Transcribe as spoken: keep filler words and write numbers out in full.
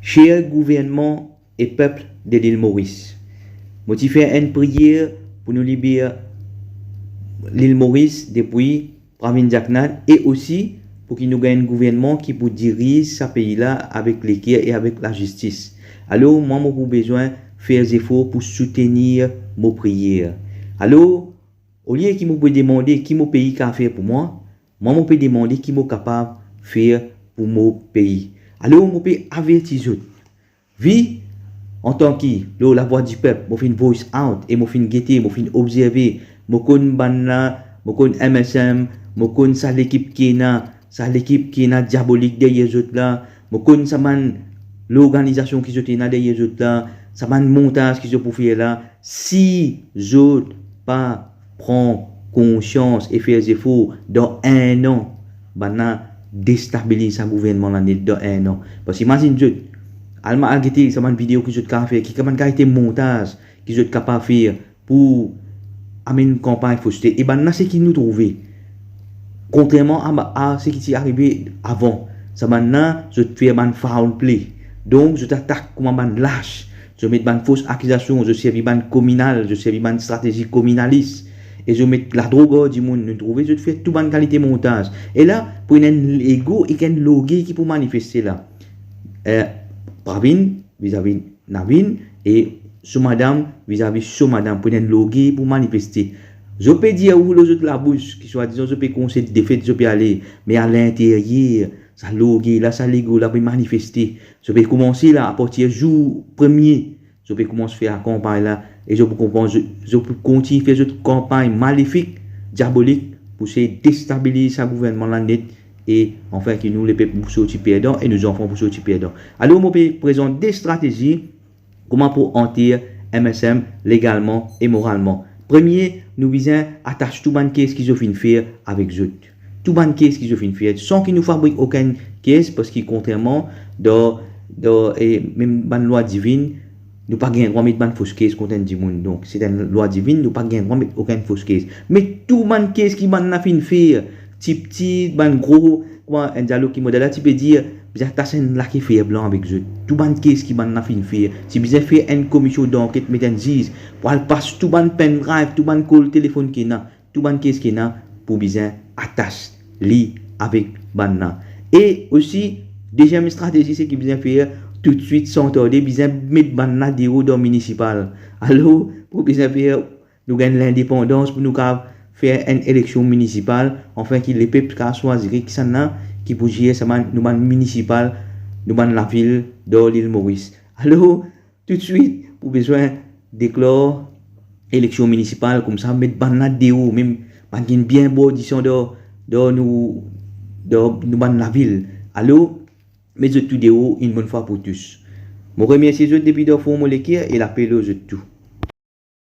Cher gouvernman e pep de Lil Moris, mo ti fer enn priyer pou nou liber Lil Moris depi Pravin Jaquenart e osi pou ki nou gagn enn gouvernman ki pou diriz sa pei la avek leker e avek lazistis. Alor, mwa, mo pou bizin fer zefor pou soutenir mo priyer. Alor, olie ki mo pe demande ki mo pei kapav fer pou mwa, mwa, mo pe demande ki mo kapav fer pou mo pei. Alor, mo pe averti zot, vi, antan ki lor Lavwadipep, mo finn voice out e mo finn gete, mo finn obzerve, mo konn bann la, mo konn M S M, mo konn sa lekip ki ena, sa lekip ki ena diabolik deryer zot la, mo konn sa bann lorganizasion ki zot ena deryer zot la, sa bann montaz ki zot pou fer la. Si zot pa pran konsians e fer zefor, dan enn an, bann la destabiliz sa gouvernman la net dan enn an. Parski imazinn zot, al ma-, al gete sa bann video ki zot kapav fer, ki bann kalite montaz ki zot kapav fer pou amenn kanpagn foste. E bann la seki nou trouve. Kontrerman a, a seki ti arive avan, sa bann la, zot fer bann foul play. Donk, zot atak kouma bann las. Zot met bann fos akizasion, zot servi bann kominal, zot servi bann stratezi kominalis. E zot met ladrog ar dimoun, nou trouve zot fer tou bann kalite montaz. E la, pou ena enn ego ek enn lorgey ki pou manifeste la. Eh, Pravin vizavi Navin e so madam vizavi so madam, pou ena enn lorgey pou manifeste. Zot pe dir ou lor zot labous ki swadizan zot pe konsed defet, zot pe ale, me alinteryer, sa lorgey la, sa lego la pe manifeste. Zot pe koumanse la, apartir zour premie, zot pe koumans fer kanpagn la, e zot pou konpran, zot, zot pou kontign fer zot kanpagn malefik, diabolik, pou sey destabiliz sa gouvernman la net, e anfin ki nou, lepep, pou sorti perdan, e nou zanfan pou sorti perdan. Alor, mo pe prezant de stratezi kouma pou anter M S M legalman e moralman. Premie, nou bizin atas tou bann kes ki zot finn fer avek zot. Tou bann kes ki zot finn fer, san ki nou fabrik okenn kes, parski kontrerman dan, dan, e mem bann lwa divin, nou pa gagn drwa met bann fos kes kont enn dimoun. Donk, se enn lwa divin, nou pa gagn drwa met okenn fos kes. Me tou bann kes ki bann la finn fer, tipti, bann gro, kouma enn dialog ki mo dal la ti pe dir, bizin atas enn lake fer blan avek zot. Tou bann kes ki bann la finn fer, ti bizin fer enn komision danket, met enn ziz, pou al pas tou bann pendrive, tou bann kol telefonn ki ena, tou bann kes ki ena, pou bizin atas li avek bann la. E osi, deziem stratezi, seki bizin fer toutswit, san tarde, bizin met bann la deor dan minisipal. Alor, pou bizin fer nou gagn lindepandans, pou nou kapav fer enn eleksion minisipal, anfin ki lepep kapav swazir kisannla ki pou zir sa bann, nou bann minisipal, nou bann lavil dan Lil Moris. Alor, toutswit, pou bizin deklar eleksion minisipal, koumsa met bann la deor, mem bann ki bien bordisan dan, dan nou, dan nou bann lavil. Alor, met zot tou deor enn bonn fwa pou tous. Mo remersie zot depi dan fon mo leker e lape lor zot tou.